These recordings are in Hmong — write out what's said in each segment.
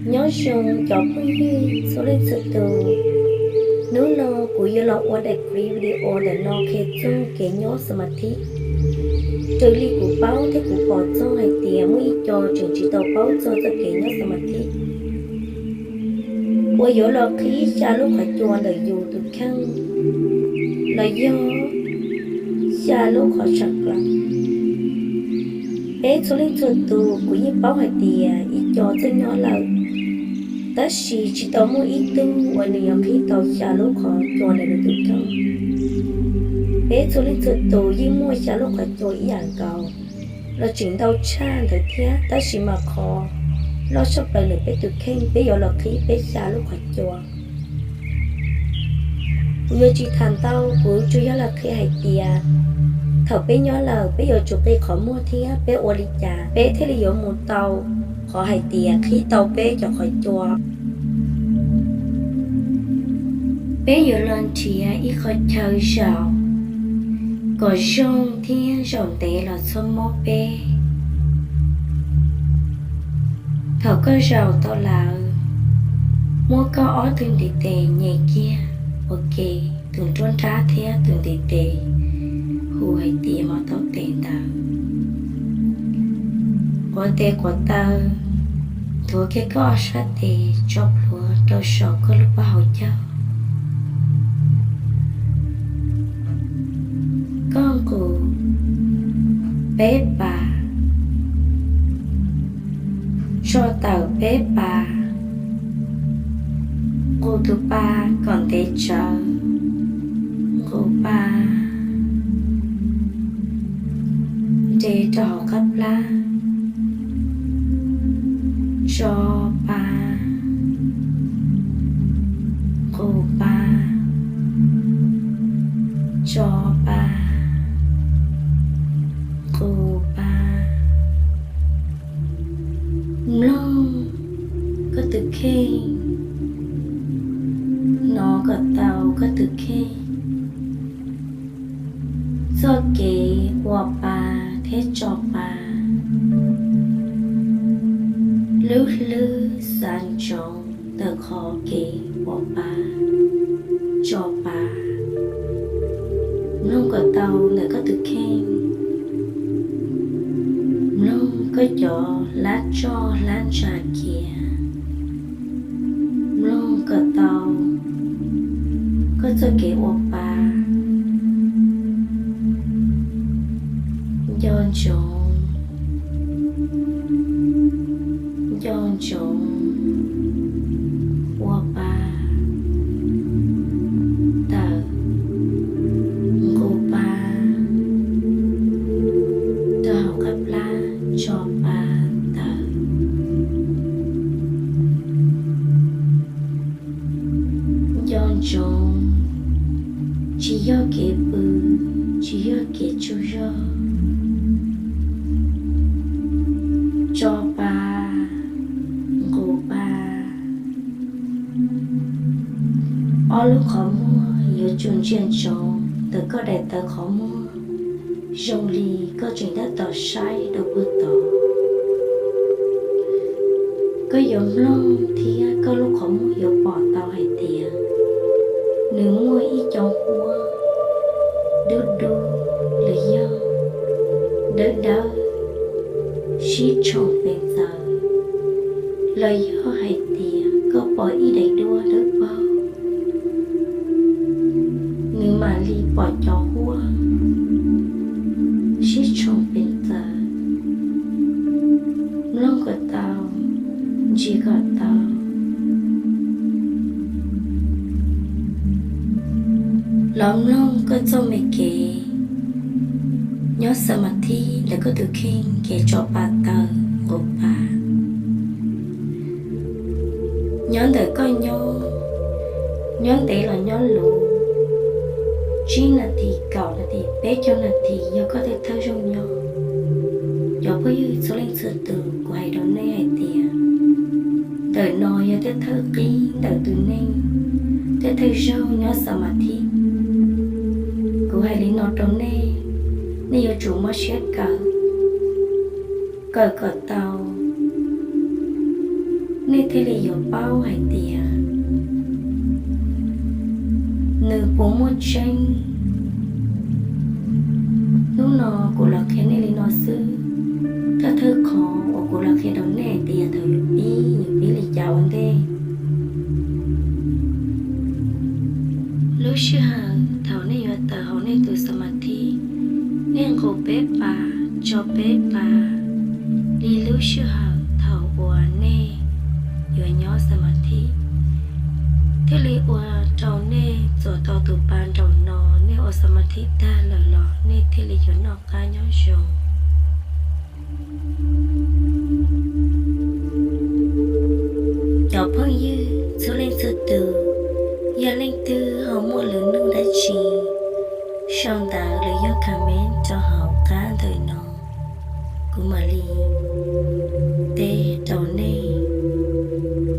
Nyob zoo cov phooj ywg txhua leej txhua tus, hnub no kuv yuav los ua daim clip video ntawm no qhia txog kev nyob xam ma thib. Raws li kuv paub thiab kuv pom txog hais tias muaj ib co tseem tsis tau paub txog txoj kev nyob xam ma thib, uas yuav los qhib xya lub qhov cua ntawm yus tus kheej los yog xya lub qhov tsam klas. Peb txhua leej txhua tus kuv yeej paub hais tias ib co txawj nyob lawm, tab sis tsis tau muaj ib tug uas nws yuav qhib tau xya lub qhov cua ntawm nws tus kheej. Peb txhua leej txhua tus yeej muaj xya lub qhov cua ib yam nkaus los tseem ntau tshaj ntawd thiab, tab sis mas qhov loj tshaj plaws ntawm peb tus kheej peb yuav los qhib peb xya lub qhov cua. Kuv yuav tsis tham ntau, kuv tsuas yog los qhia hais tias thaum peb nyob lawm peb yuav tsum qi qhov muag thiab peb ua li cas peb thiaj li yuav mus tau qhov hais tias qhib tau peb cov qhov cua. Peb yuav los nrhiav ib qho chaw zaum kom zoo thiab zaum ntev los txhob mob peb. Thaum koj zaum tau lawm, muab koj ob tug ntiv tes nyem kiag ua ke, tus nruab nrab thiab tus ntiv tes hu hais tias mos taub tes ntawd. Quav tes quav taw, nthuav kiag koj ob sab tes tso plhuav rau saum koj lub pob hauv caug. Koj nqus peb pas, tso tawm peb pas, nqus tus pas kom ntev tsawv, nqus pas, nres rau hauv qab plab, tso pas, nqus pas, tso pas, nqus pas. Mloog koj tus kheej, hnov kom tau koj tus kheej. Txoj kev ua pa thiab tso pa, lub hlwb xav ntsoov ntawm qhov kev ua pa, tso pa. Mloog kom tau ntawm koj tus kheej. Mloog koj cov hlab tsoj hlab ntsa khiav. Mloog kom tau koj txoj kev ua pa. Nco ntsoov, nco ntsoov ua pa tawm, nqus pa rau hauv qab plab, tso pa tawm. Nco ntsoov, tsis yog kev pw, tsis yog kev tsaug zog. Tso pa, nqus pa. Ob lub qhov muag yuav tsum ntsia ntsoov ntawm koj daim tawv qhov muag zoo li koj tseem tab tom saib rau puag tod. Koj yuav mloog thiab koj lub qhov muag yuav pom tau hais tias nws muaj ib co huab dub dub los yog dawb dawb sib tshoom pes ntxaws, los yog hais tias koj pom ib daim duab dawb paug, nws mam li pom cov huab sib tshoom pes ntxaws. Mloog kom tau, ntsia kom tau. Los mloog koj txoj me kev nyob xa mas thib ntawm koj tus kheej, kev tso pa tawm nqus pa. Nyob ntawm koj nyob, nyob ntev los nyob luv, tsib nas this, kaum nas this, peb caug nas this yog koj tej thawj zaug nyob. Cov phooj ywg txhua leej txhua tus, kuv hais rau nej hais tias ntawm no yog tej thawj qib ntawm tus neeg tej thawj zaug nyob xa mas thib. Kuv hais li no rau nej, nej yuav tsum mob siab kawm, kawm kom tau. nej thiaj li yuav paub hais tias nws puas muaj tseeb. Hnub no kuv los qhia nej li no xwb. Thawj thawj qhov uas kuv los qhia rau nej tias thaum yus pib, yus pib li cas ua ntej. Lub sij hawm thaum nej yuav tawm hauv nej tus xas mas thib, nej nqus peb pas, tso peb pas, li lub sij hawm thaum uas nej yuav nyob xas mas thib, thiaj li ua rau nej txuas tau tus pas nraum no. Nej ua xas mas thib tag lawm los nej thiaj li yuav noj qab nyob zoo. Cov phooj ywg txhua leej txhua tus, yog leej twg ho muaj lus nug dab tsi, sau ntawv los yog comment rau hauv qab ntawm no, kuv mam li teb rau nej.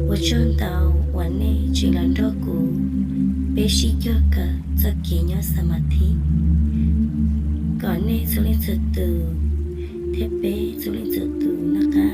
Ua tsaug ntau uas nej tseem los nrog kuv, peb sib cuag kawm txoj kev nyob xas mas thib. Kom nej txhua leej txhua tus thiab peb txhua leej txhua tus noj qab